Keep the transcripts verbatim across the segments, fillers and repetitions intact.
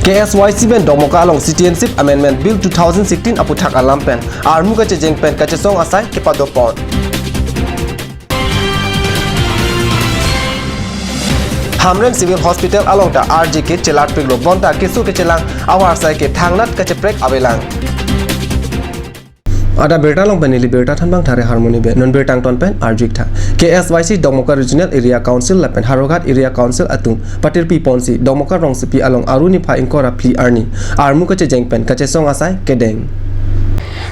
K S Y C pen Dokmoka along Citizenship Amendment Bill two thousand sixteen aputhak alam pen armu kachejeng pen kachesong asai kepadopon. Hamren Civil Hospital along ta R J kechelarpiklo, bonta keso kechelang avarsai ke thangnat kacheprek avelang. Ada birta along pen neli birta thanbang Thare Harmoni Bey, non birta angton pen arjuik tha. K S Y C Dokmoka Regional Area Council lapen Howraghat Area Council atum patirpi ponsi Dokmoka rongsopi along Aru niphai ingkoi ra phli arni armu kachejeng pen kachesong asai kedeng.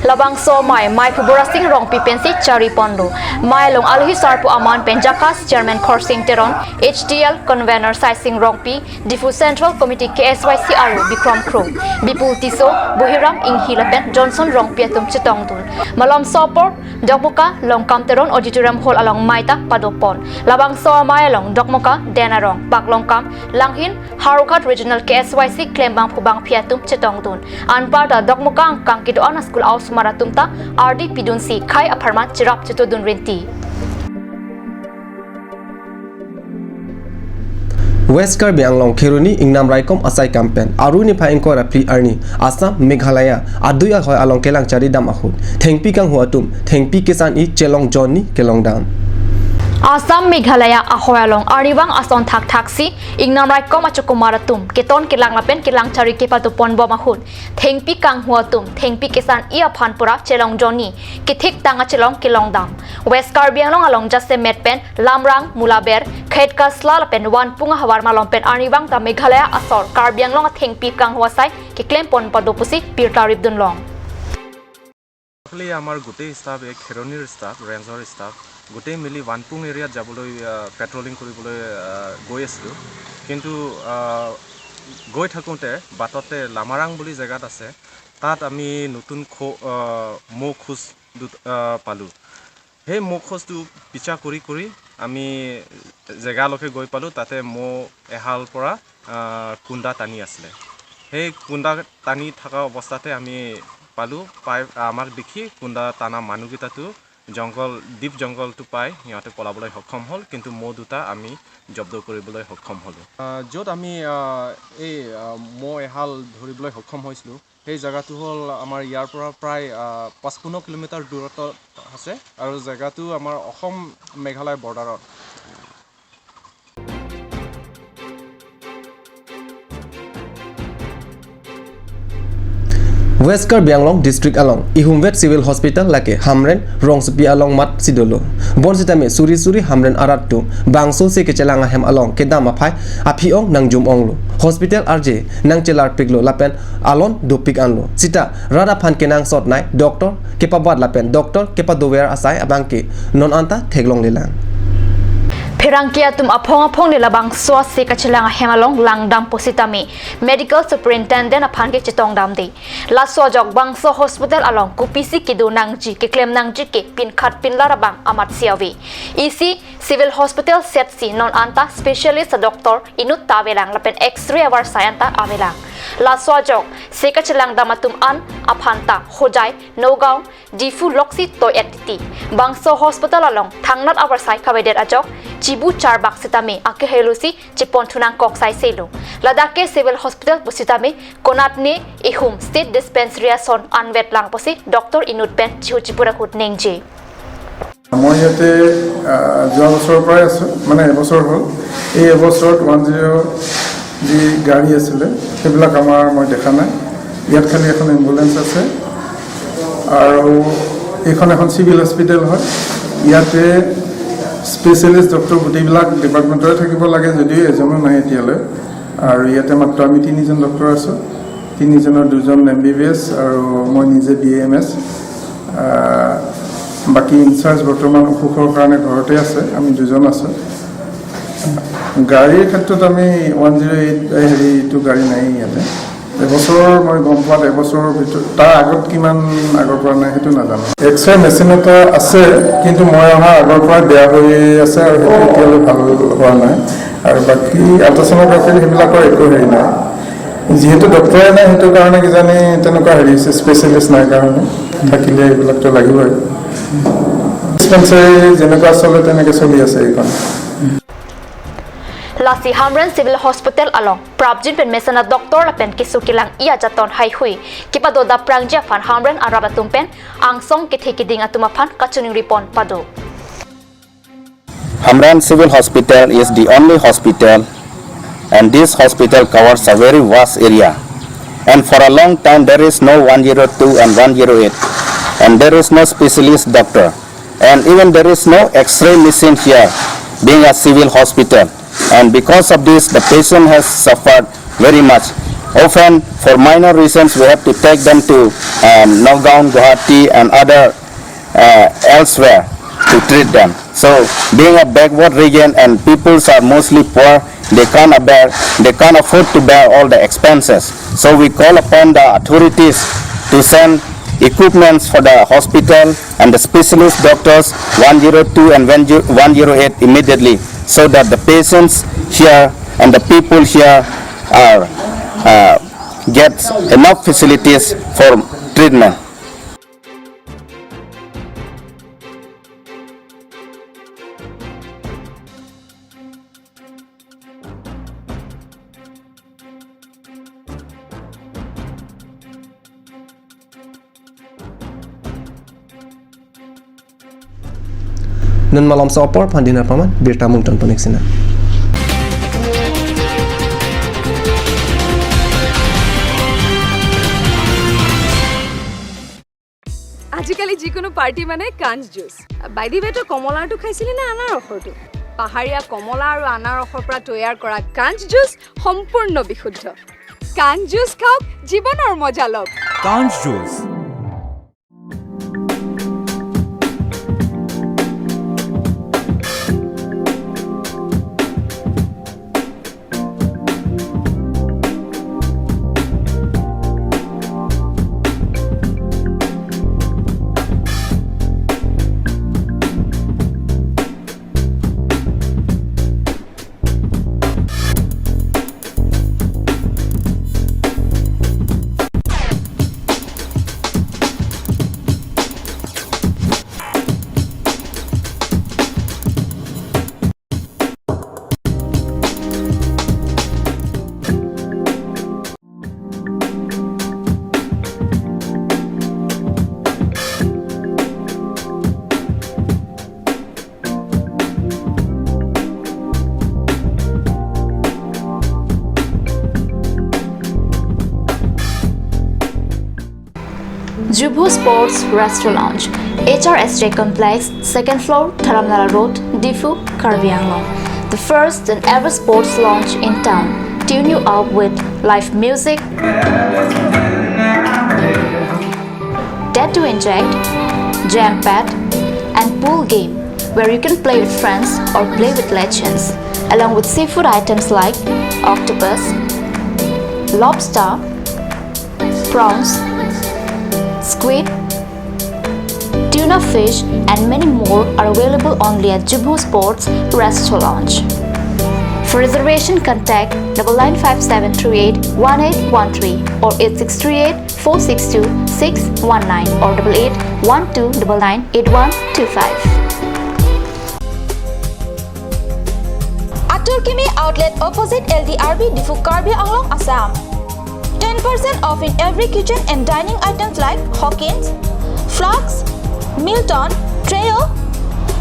Labangso amei, Mei Phuborasing Rongpi pensi chari ponlo. Amei along alohi sarpo aman pen JACAS Chairman Khorsing Teron, H T L Convener Saising Rongpi, Diphu Central Committee K S Y C Aru Bikrom Kro, Bipul Tisso, Buhiram Inghi lapen Johnson Rongpi atum chetongdun. Malomso apor Dokmoka Longkam Teron Auditorium Hall along amei ta padopon. Labangso amei along Dokmoka, Denarong, Paklongkam, Langhin, Howraghat Regional K S Y C klembangphu bangphi atum chetongdun. Anparta Dokmoka angkang kedo-an a-school a-osomar atum ta ardi pidunsi khei apharman cherap chetodun rinti. West Karbi Anglong Kheroni Ingnam Raikom asai kam pen Aru niphai ingkoi ra phli arni Assam Meghalaya adui ahoi along kelang charidam ahut thengpi kanghu atum thengpi kesan-i chelong jonni kelongdam. Assam Meghalaya ahoi along arnivang ason thakthak si Ingnam Raikom achokomar atum keton kelang lapen kelang chari kepadopon bom ahut thengpi kanghu atum thengpi kesan-i aphan pura chelong jonni kethik tang achelong kelongdam. West Karbi Anglong along jasemet pen Lamrang, Mulaber, Khetkasla lapen Vanpung ahavar malom pen arnivang ta Meghalaya asor Karbi Anglong athengpi kanghu asai keklempon pado pusi birta ripdunlong. Actually, আমাৰ গোটেই ষ্টাফ, এই খেৰণিৰ ষ্টাফ, ৰেঞ্জৰ ষ্টাফ, গোটেই মিলি ভানপুং এৰিয়াত যাবলৈ, আহ, পেট্ৰলিং কৰিবলৈ, আহ, গৈ আছিলোঁ। কিন্তু, আহ, গৈ থাকোঁতে বাটতে লামাৰাং বুলি জেগাত আছে, তাত আমি নতুন খো-, আহ, মৌ খোজ দুট-, আহ, পালোঁ। সেই মৌ খোজটো পিছা কৰি কৰি আমি জেগালৈকে গৈ পালোঁ। তাতে মৌ এহাল পৰা, আহ, কুন্দা টানি আছিলে। সেই কুন্দা টানি থকা অৱস্থাতে আমি পালোঁ, পাই আমাক দেখি কুন্দা টানা মানুহকেইটাতো জংঘল, ডিপ জংঘলটো পাই সিহঁতে পলাবলৈ সক্ষম হ'ল, কিন্তু মৌ দুটা আমি জব্দ কৰিবলৈ সক্ষম হ'লোঁ। আহ, য'ত আমি, আহ, এই, আহ, মৌ এহাল ধৰিবলৈ সক্ষম হৈছিলোঁ, সেই জেগাটো হ'ল আমাৰ ইয়াৰ পৰা প্ৰায়, আহ, পঁচপন্ন কিলোমিটাৰ দূৰত্বত আছে আৰু জেগাটো আমাৰ অসম মেঘালয় বৰ্ডাৰত। West Karbi Anglong District along Ihumvet Civil Hospital lake Hamren rongsopi along mat si dolo. Bonsitame suri suri Hamren arat atum bangso se kechelang ahem along kedam aphai aphi-ong nangjum-onglo. Hospital arje nangchelarpiklo lapen alon dopik anlo. Sita rat aphan kenangsot nei doctor kepabat lapen doctor kepadover asai abangke non anta theklonglelang. Pherangke atum aphong aphong le labangso ase kachelang ahem along langdam pusitame Medical Superintendent aphan ke chetongdamde. Laso ajok bangso hospital along kopisi kedo nangji keklem nangji ke pinkhat pinlar abang amatsi ave. Isi Civil Hospital setsi non anta specialist doctor inut ta avelang lapen X-ray avarsai anta avelang. Laso ajok se kachelangdam atum an aphan ta Hojai, Nagaon, Diphu loksi toi-et titi. Bangso hospital along thangnat avarsai kavedet ajok chibu charbak sitame akehelo si chepon thunangkok sai selo. Ladak ke Civil Hospital pusitame konatne ehum State Dispensary ason anvet lang pusi doctor inut pen chihu chipur ahut ningje. মই ইয়াতে, আহ, যোৱা বছৰৰ পৰাই আছোঁ, মানে এবছৰ হ'ল। এই এবছৰত ওৱান জিৰ' যি গাড়ী আছিলে, সেইবিলাক আমাৰ মই দেখা নাই। ইয়াত খালি এখন এম্বুলেন্স আছে আৰু এইখন এখন চিভিল হস্পিটেল হয়। ইয়াতে স্পেচিয়েলিষ্ট ডক্টৰ গোটেইবিলাক ডিপাৰ্টমেণ্টৰে থাকিব লাগে যদিও এজনো নাই এতিয়ালৈ। আৰু ইয়াতে মাত্ৰ আমি তিনিজন ডক্টৰ আছোঁ, তিনিজনৰ দুজন এম বি বি এছ আৰু মই নিজে বি এ এম এছ। আহ, বাকী ইনচাৰ্জ বৰ্তমান অসুখৰ কাৰণে ঘৰতে আছে, আমি দুজন আছোঁ। গাড়ীৰ ক্ষেত্ৰত আমি ওৱান জিৰ' এইট, হেৰি, এইটো গাড়ী নাই ইয়াতে। এবছৰ মই গম পোৱাত এবছৰৰ ভিতৰত, তাৰ আগত কিমান আগৰ পৰা নাই সেইটো নাজানো। এক্স ৰে মেচিন এটা আছে, কিন্তু মই অহা আগৰ পৰা বেয়া হৈ আছে আৰু সেইটো এতিয়ালৈ ভাল হোৱা নাই। আৰু বাকী আল্ট্ৰাছ'ন'গ্ৰাফী সেইবিলাকৰ একো হেৰি নাই। যিহেতু ডক্টৰে নাই, সেইটো কাৰণে কিজানি তেনেকুৱা হেৰি হৈছে, স্পেচিয়েলিষ্ট নাই কাৰণে। থাকিলে এইবিলাকতো লাগিবই। ডিছপেনচাৰী যেনেকুৱা চলে, তেনেকে চলি আছে এইখন। Lasi Hamren Civil Hospital along prapjin pen mesen a-doctor lapen keso kelang-i ajaton haihui kepado dapprangji aphan Hamren arap atum pen angsong kethe keding atum aphan kachiningri pon pado. Hamren Civil Hospital is the only hospital, and this hospital covers a very vast area. And for a long time, there is no one zero two and one zero eight, and there is no specialist doctor, and even there is no X-ray machine here, being a civil hospital. And because of this, the patient has suffered very much. Often, for minor reasons, we have to take them to um, Nagaon, Guwahati, and other uh, elsewhere to treat them. So, being a backward region and peoples are mostly poor, they can't bear, they can't afford to bear all the expenses. So we call upon the authorities to send equipments for the hospital and the specialist doctors one zero two and one zero eight immediately, so that the patients here and the people here are uh, get enough facilities for treatment. Nun malomso apor aphan dinner paman birta mungton panik sina. আজিকালি যিকোনো পাৰ্টি মানে কাঞ্চ জুচ। বাইদেৱে তই কমলাৰটো খাইছিলি নে আনাৰসৰটো? পাহাৰীয়া কমলা আৰু আনাৰসৰ পৰা তৈয়াৰ কৰা কাঞ্চ জুচ সম্পূৰ্ণ বিশুদ্ধ। কাঞ্চ জুচ খাওক, জীৱনৰ মজা লওক। কাঞ্চ juice. Jubho Sports Restaurant Lounge, H R S J Complex, second floor, Dharamnala Road, Diphu, Karbi Anglong. The first and ever sports lounge in town. Tune you up with live music, Dead to Inject, Jam Pad, and pool game where you can play with friends or play with legends, along with seafood items like octopus, lobster, prawns, squid, tuna fish, and many more are available only at Jubho Sports Restaurant Lounge. For reservation, contact double nine five seven three eight one eight one three or eight six three eight four six two six one nine or double eight one two double nine eight one two five. Atur Kimi Outlet opposite L D R B Diphu, Karbi Anglong, Assam. Ten percent off in every kitchen and dining items like Hawkins, flasks, Milton, Trio,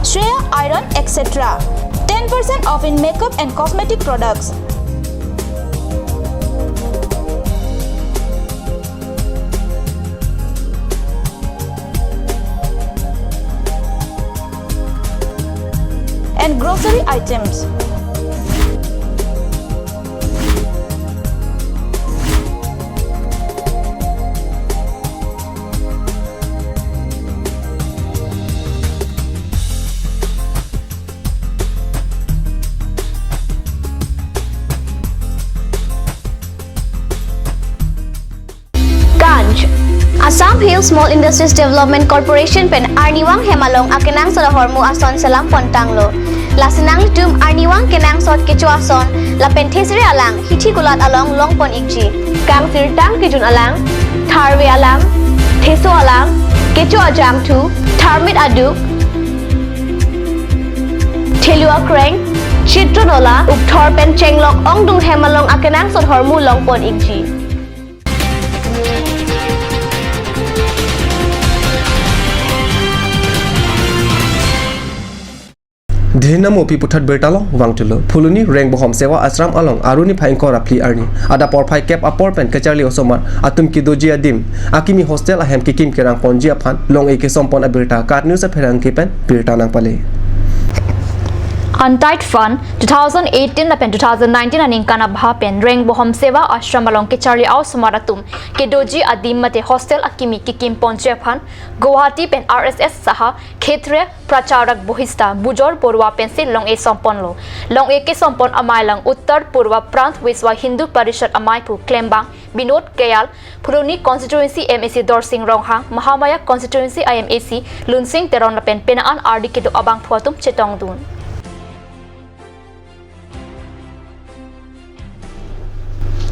Shreya iron, et cetera. Ten percent off in makeup and cosmetic products. And grocery items. Ganj. Assam Hill Small Industries Development Corporation pen arnivang hem along akenangsot ahormu ason selam pon tanglo. Lasi nanglitum arnivang kenangsot kecho ason lapen thesere alang hithi kulat along long pon ikji. Kangsirtang kejun alang, tharve alang, theso alang, kecho ajangthu, tharmit aduk, thelu akreng, Chitronola, Ukthor pen Chenglok ongdung hem along akenangsot ahormu longpon ikji. Dhinam opi puthot birta along vangthulo. Phuloni Rengbohom Seva Ashram along Aru niphai ingkoi ra phli arni adap porphai kep apor pen kacharli osomar atum kedoji adim akimi hostel ahem kekim kerang ponji aphan long-e kesompon abirta KAT News apherangke pen birta nangpale. Untied Fund two thousand eighteen lapen two thousand nineteen aningkan abha pen Rengbohom Seva Ashram along kacharli a-osomar atum kedoji adim mate hostel akimi kekim ponji aphan Guwahati pen R S S Saha Kshetriya Pracharak Bohista Bujor Borua pensi long-e somponlo. Long-e kesompon amei along Uttar Purba Prant Vishwa Hindu Parishad ameiphu Klembang Binod Kayal, Phuloni Constituency M A C Dorsing Ronghang, Mahamaya Constituency I M A C Lunsing Teron lapen penang an ardi kedo abangphu atum chetongdun.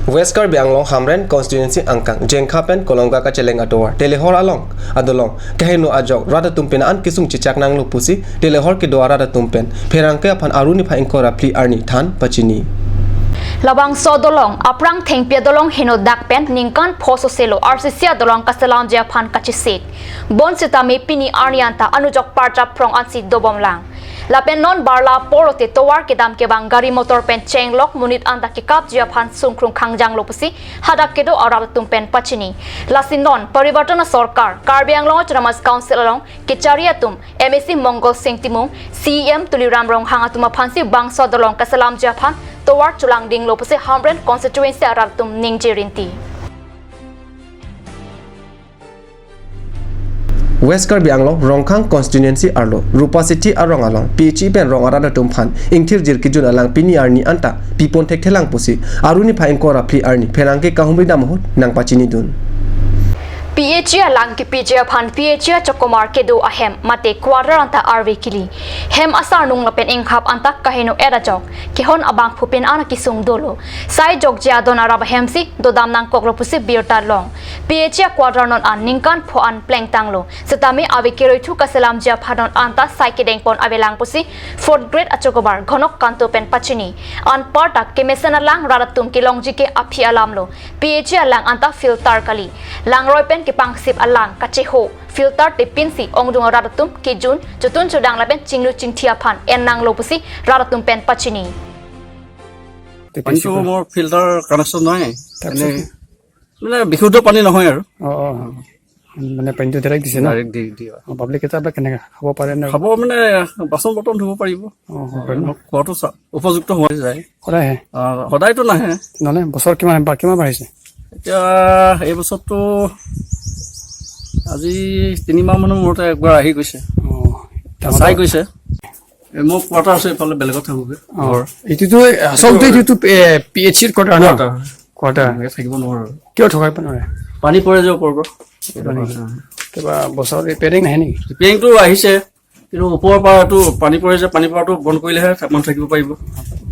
West Karbi Anglong Hamren Constituency angkang Jengkha pen Kolongga kacheleng atovar Telehor along adolong kaheno ajok rat atum penang an kesung chechak nanglo pusi Telehor kedo arat atum pen pherangke aphan Aru niphai ingkoi ra phli arni than pachini. Labangso adolong aphrang thengpi adolong henodak pen ningkan pho soselo R C C adolong kaselamji aphan kachesik. Bonsitame pini arni anta anujok parjap phrong ansi dobomlang. Lapen non barla apor lote tovar kedam kevang gari motor pen chenglok monit anta kekapji aphan sungkrung khangjanglo pusi hadak kedo arat atum pen pachini. Lasi non Parivartan Sorkar, Karbi Anglong Autonomous Council along kacharli atum M A C Mongol Sing Timung, C E M Tuliram Ronghang atum aphansi bangso adolong kaselamji aphan tovar cholangdinglo pusi Hamren Constituency arat atum ningje rinti. West Karbi Anglong Rongkhang Constituency arlo Rupa Sethi arong along P H E pen rong arat atum aphan ingthirjir kejun alang pini arni anta pipon thekthelang pusi Aru niphai ingkoi ra phli arni pherangke kahumri dam ahut nangpachinidun. P H E alang kepiji aphan P H E achokomar kedo ahem mate quarter anta arve kili. Hem asarnung lapen inghap anta kaheno-et ajok kehon abangphu penang an kesung dolo. Sai jokje adon arap ahemsi dodam nangkoklo pusi birta long. P H E quarter non an ningkan pho an plengtanglo. Setame ave keroithu kaselamji aphan non anta sai kedengpon avelang pusi fourth grade achokomar Ghonok Kanto pen pachini. Anparta kemesen alang rat atum kelongji ke aphi alamlo. P H E alang anta filter kali. Langroi pen kepangsip alang kacheho. Filter tipinsi ongdung arat atum kejun, chotun chodang lapen chinglu chingthi aphan en nanglo pusi rat atum pen pachini. পানীটো মোৰ filter connection নাই। তাৰপিছত এনে কি? মানে বিশুদ্ধ পানী নহয় আৰু। অ, অ। মানে পানীটো ডাইৰেক্ট দিছে ন? ডাইৰেক্ট দি দিয়া। অ, পাব্লিকে তাৰপৰা কেনেকে খাব পাৰে নে? খাব মানে বাচন বৰ্তন ধুব পাৰিব। অ, হ'ব পাৰে ন? খোৱাটো চা-, উপযুক্ত হোৱা যায়। সদায় আহে? অ, সদায়তো নাহে। নহ'লে বছৰ কিমান বা কিমান বাঢ়িছে? এতিয়া এই বছৰটো আজি তিনিমাহ মানৰ মূৰতে একবাৰ আহি গৈছে। অ, চাই গৈছে। এ, মোৰ কোৱাৰ্টাৰ আছে, এইফালে বেলেগত থাকোগৈ। অ, ঘৰ। এইটোতো আচলতে এইটোতো, এ, পি এইচ চিৰ কোৱাৰ্টাৰ ন? কোৱাৰ্টাৰ। কোৱাৰ্টাৰ। এনেকে থাকিব নোৱাৰো। কিয় থকাব নোৱাৰে? পানী পৰে যে ওপৰৰ পৰা। পানী। কিবা বছৰত ৰিপেয়াৰিং নাহে নেকি? ৰিপেয়াৰিংটো আহিছে, কিন্তু ওপৰৰ পৰাটো পানী পৰে যে, পানী পৰাটো বন্ধ কৰিলেহে মানুহ থাকিব পাৰিব।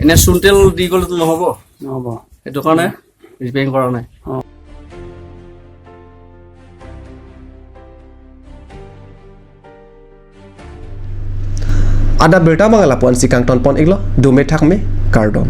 এনে চূণ তেল দি গ'লেতো নহ'ব। নহ'ব। সেইটো কাৰণে ৰিপেয়াৰিং কৰা নাই। অ। Adap birta abang lapu-ansi kangtonpon iklo, dome thakme, kardom.